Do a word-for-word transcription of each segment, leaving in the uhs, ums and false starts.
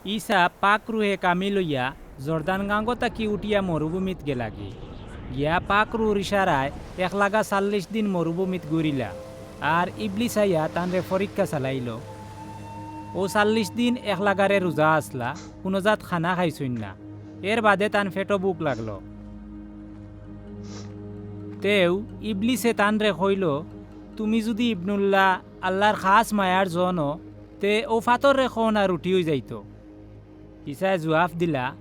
ইছা পাক রুহে কামিল অইয়া জর্দান গাঙ্গো থাকি উঠিয়া মরুভূমিত গেলাগি। গিয়া পাক রুহুর ইশারায় একলাগা চাল্লিশ দিন মরুভূমিত ঘুরিলা। আর ইবলিস আইয়া তানরে পরীক্ষা চালাইলো। অউ চাল্লিশ দিন একলাগারে রুজা আছলা, কুনুজাত খানা খাইছইন না। এরবাদে তান পেটো ভুক লাগলো। তেউ ইবলিসে তানরে কইলো, "তুমি যুদি ইবনুল্লাহ, আল্লার খাছ মায়ার জন অও, তে অউ ফাতররে কও না রুটি অইযাইতো।" ইছায় জুয়াফ দিলা,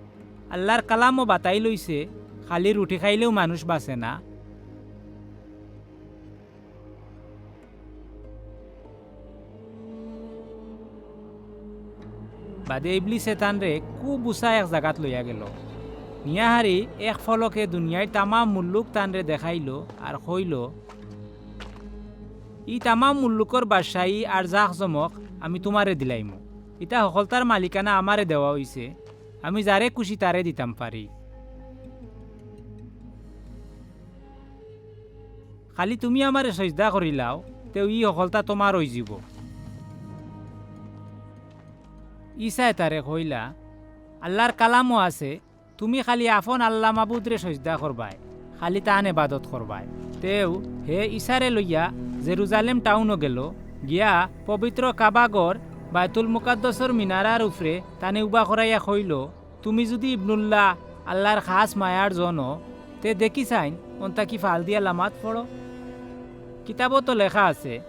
"আল্লার কালামো বাতাইল অইছে, খালি রুটি খাইলেউ মানুষ বাঁচে না।" বাদে ইবলিসে তানরে খুব উচা এক জাগাত লইয়া গেলো। নিয়া হারি এক পলকে দুনিয়ার তামাম মুল্লুক তানরে দেখাইলো আর কইলো, "ই তামাম মুল্লুকর বাদশাহী আর জাক-জমক আমি তুমারে দিলাইমু। ইতা হকলতার মালিকানা আমারে দেওয়া অইছে, আমি যারে খুশি তারে দিতাম পারি। খালি তুমি আমারে সইজদা করিলাও, তেউ ই হকলতা তুমার অইযিবো।" ইছায় তারে কইলা, "আল্লার কালামো আছে, তুমি খালি আফন আল্লা মাবুদরে সইজদা করবায়, খালি তান এবাদত করবায়।" তেউ হে ইছারে লইয়া জেরুজালেম টাউনো গেলো, গিয়া পবিত্র কাবাঘর বায়তুল মুকাদ্দসর মিনারার উপরে তানে উবা করাইয়া কইলো, "তুমি যুদি ইবনুল্লাহ, আল্লার খাছ মায়ার জন অও, তে দেখিছাইন অন থাকি ফাল দিয়া লামাত পড়ো। কিতাবো তো লেখা আছে,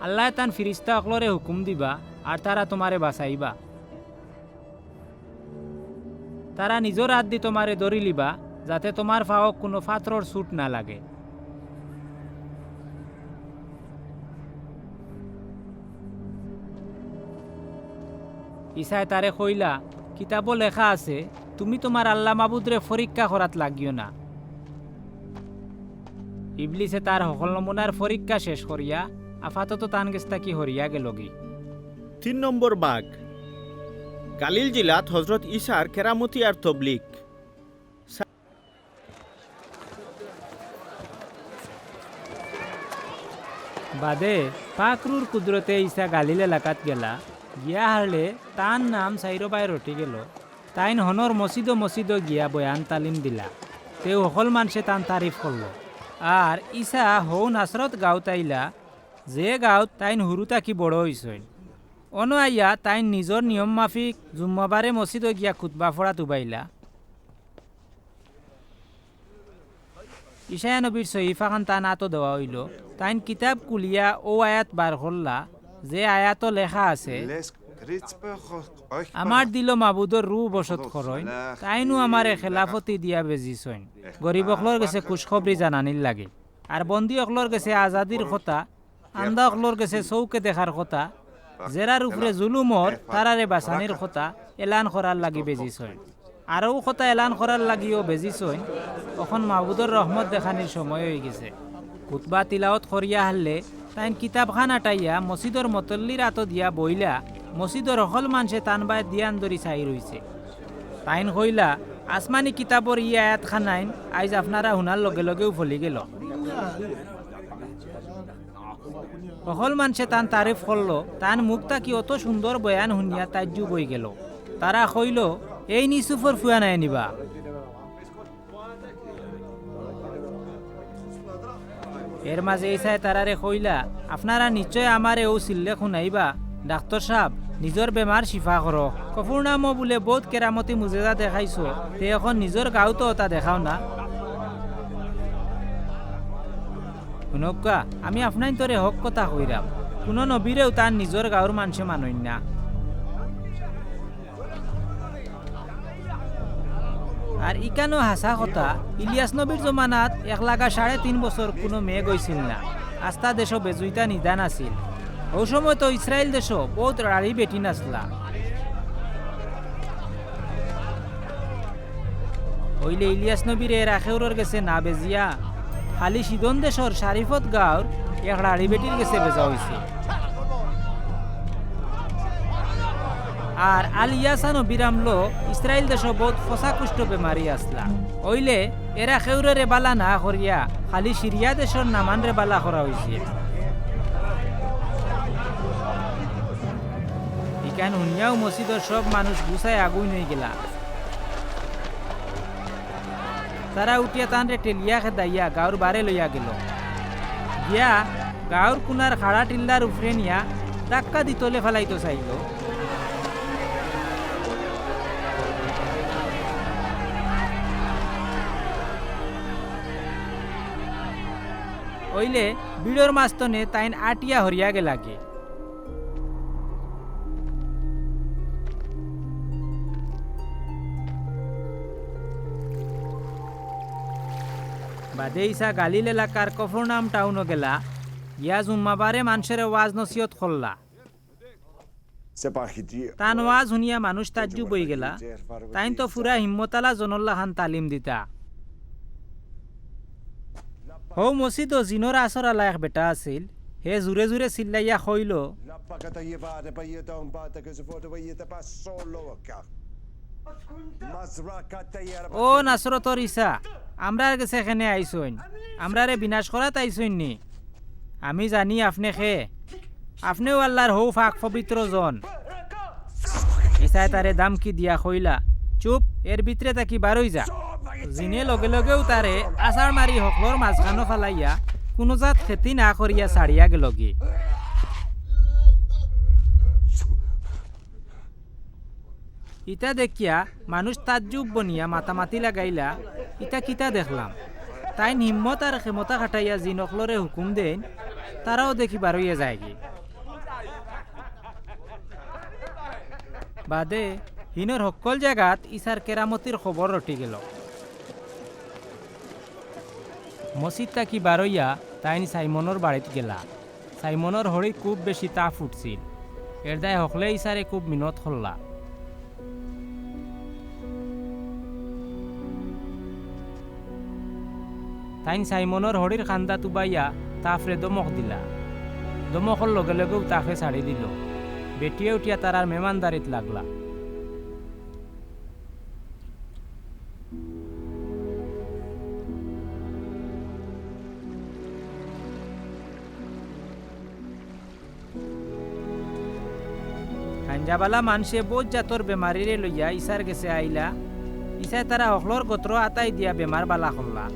আল্লায় তান ফিরিস্তা অকলরে হুকুম দিবা আর তারা তুমারে বাঁচাইবা। তারা নিজর আতদি তুমারে ধরিলিবা, যাতে তুমার পাওত কুনু ফাতরর চুট না লাগে।" ইছায় তারে কইলা, "কিতাবো লেখা আছে, তুমি তুমার আল্লা মাবুদরে পরীক্ষা করাত লাগিও না।" ইবলিসে তার হকল নমুনার পরীক্ষা শেষ করিয়া আপাতত তান গেছ থাকি হরিয়া গেলোগি। তিন নম্বর ভাগ। গালিল জিলাত হজরত ইছার কেরামতি আর তবলিগ। বাদে পাক রুহুর কুদরতে ইছা গালিল এলাকাত গেলা, গিয়া হারলে তান নাম চাইরোবায় রটি গেলো। তাইন হনর মসজিদো মসজিদো গিয়া বয়ান তালিম দিলা। তেউ হকল মানষে তান তারিফ করলো। আর ইছা হউ নাসরত গাউত আইলা, যে গাউত তাইন হুরু থাকি বড় অইছইন। অনো আইয়া তাইন নিজর নিয়ম মাফিক জুম্মাবারে মসজিদো গিয়া খুতবা ফড়াত উবাইলা। ইশায়া নবীর সহিফাখান তান আতো দেওয়া অইলো। তাইন কিতাব খুলিয়া অউ আয়াত বার করলা, যে আয়াতো লেখা আছে, "আমার দিলো মাবুদর রুহ বসত করইন, তাইনউ আমারে খেলাফতি দিয়া বেজিছইন, গরিব অকলর গেছে খুশখবরি জানানির লাগি, আর বন্দী অকলর গেছে আজাদির কথা, আন্দা অকলর গেছে চউখে দেখার কথা, যেরার উপরে জুলুম অর, তারারে বাঁচানির কথা এলান করার লাগি বেজিছইন। আর অউ কথা এলান করার লাগিও বেজিছইন, অখন মাবুদর রহমত দেখানির সময় অইগেছে।" খুতবা তিলাওত করিয়া হারলে, তাইন কিতাবখান আটাইয়া মসজিদর মতল্লির আতো দিয়া বইলা, মসজিদর হকল মানষে তান বায় ধিয়ান ধরি চাই রইছে। তাইন কইলা, "আসমানি কিতাবর ই আয়াতখানাইন আইজ আপনারা হুনার লগে লগেউ ফলি গেলো।" হকল মানষে তান তারিফ করলো, তান মুখ থাকি অত সুন্দর বয়ান হুনিয়া তাজ্জুব অইগেলো। তারা কইলো, "এইন ইউসুফর ফুয়া নায় নি বা?" এর মাঝে ইছায় তারারে কইলা, "আপনারা নিশ্চয় আমারে অউ চিল্লে হুনাইবা, 'ডাক্তর সাব, নিজর বেমার শিফা করো।' কফুরনামো বুলে বউত কেরামতি মুজেজা দেখাইছো, তে অখন নিজর গাউতো অতা দেখাও না।" হুনউক্কা, আমি আপনাইন্তরে হক কথা কইরাম, কুনু নবীরেউ তান নিজর গাউর মানষে মানইন না। আর ইখানও হাছা কথা, ইলিয়াস নবীর জমানাত একলাগা সাড়ে তিন বছর কুনু মেঘ অইছিল না। আস্তা দেশো বেজুইতা নিদান আছিল। অউ সময় তো ইসরাইল দেশো বউত রাড়ি বেটিন আছলা। অইলে ইলিয়াস নবীরে এরা কেউরর গেছে না বেজিয়া, খালি সিদন দেশর সারিফত গাউর এক রাড়ি বেটির গেছে বেজা অইছে। আর আল ইয়াসা নবীর আমলো ইসরাইল দেশো বউত ফসা কুষ্ঠ বেমারি আছলা। অইলে এরা কেউররে বালা না করিয়া খালি সিরিয়া দেশর নামানরে বালা করা অইছে। ইখান হুনিয়াউ মসজিদর সব মানুষ গুছায় আগুইন অইগেলা। তারা উঠিয়া তানরে ঠেলিয়া খেদাইয়া গাউর বারে লইয়া গেল। গিয়া গাউর কুনার খাড়া টিল্লার উপরে নিয়া ধাক্কা দি তলে ফালাইতো চাইল। অইলে ভিড়র মাঝ তনে তাইন আটিয়া হরিয়া গেলাগি। বাদে ইছা গালিল এলাকার কফরনাহুম টাউনো গেলা, গিয়া জুম্মাবারে মানষরে ওয়াজ নসিহত করলা। তান ওয়াজ হুনিয়া মানুষ তাজ্জুব অইগেলা। তাইন তো ফুরা হিম্মতালা জনর লাখান তালিম দিতা। হউ মসজিদো জিনর আসর আলা এক বেটা আছিল, হে জুরে জুরে চিল্লাইয়া কইল, "ও নাসরতর ইছা, আমরার গেছে কেনে আইছইন? আমরারে বিনাশ করাত আইছইন নি? আমি জানি আপনে কে, আপনেউ আল্লার হউ পাক পবিত্র জন।" ইছায় তারে দামকি দিয়া কইলা, "চুপ, এর ভিতরে থাকি বারই যা।" জিনে লগে লগেউ তারে আছাড় মারি হকলর মাঝখানো ফালাইয়া কুনু জাত খেতি না করিয়া ছাড়িয়া গেলগি। ইতা দেখিয়া মানুষ তাজ্জুব বনিয়া মাতামাতি লাগাইলা, "ইতা কিতা দেখলাম?" তাইন হিম্মত আর ক্ষমতা খাটাইয়া জিন অকলরে হুকুম দেইন, তারাও দেখি বারইয়া যায়গি। বাদে হিনর হক্কল জাগাত ইছার কেরামতির খবর রটি গেল। মসজিদ থাকি বারইয়া তাইন সাইমনর বাড়িত গেলা। সাইমনর হড়িত খুব বেশি তাপ উঠছিল। এরদায় হকলে ইছারে খুব মিনত করলা। তাইন সাইমনর হড়ির কান্দাত উবাইয়া তাপরে দমক দিলা। দমকর লগে লগেউ তাপে ছাড়ি দিল। বেটিয়ে উঠিয়া তারার মেমানদারিত লাগলা। হাঞ্জাবালা মানষে বউত জাতর বেমারিরে লইয়া ইছার গেছে আইলা। ইছায় তারা হকলর গত্র আতাই দিয়া বেমার বালা করলা।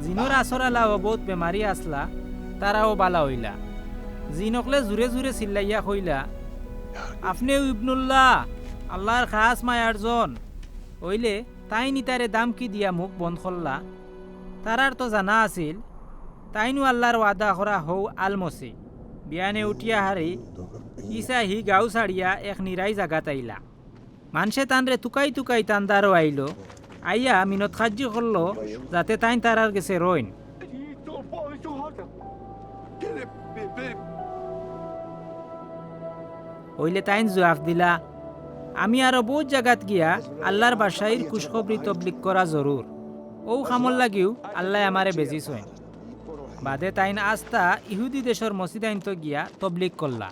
জিনর আসর আলাও বউত বেমারি আছলা, তারাও বালা অইলা। জিন অকলে জুরে জুরে চিল্লাইয়া কইলা, "আপনেউ ইবনুল্লাহ, আল্লার খাছ মায়ার জন।" অইলে তাইন ইতারে দামকি দিয়া মুখ বন্ধ করলা। তারার তো জানা আছিল, তাইনউ আল্লার ওয়াদা করা হউ আল মসি। বিয়ানে উঠিয়া হারি ইছা হি গাউ ছাড়িয়া এক নিরাই জাগাত আইলা। মানষে তানরে তুকাই তুকাই তান দারো আইল, আইয়া মিনত খাজ্জি করল, যাতে তাইন তারার গেছে রইন। অইলে তাইন জুয়াফ দিলা, "আমি আরো বউত জাগাত গিয়া আল্লার বাদশাইর খুশখবরি তবলিগ করা জরুর। অউ কামর লাগিউ আল্লায় আমারে বেজিছইন।" বাদে তাইন আস্তা ইহুদি দেশর মসজিদাইন্ত গিয়া তবলিগ করলা।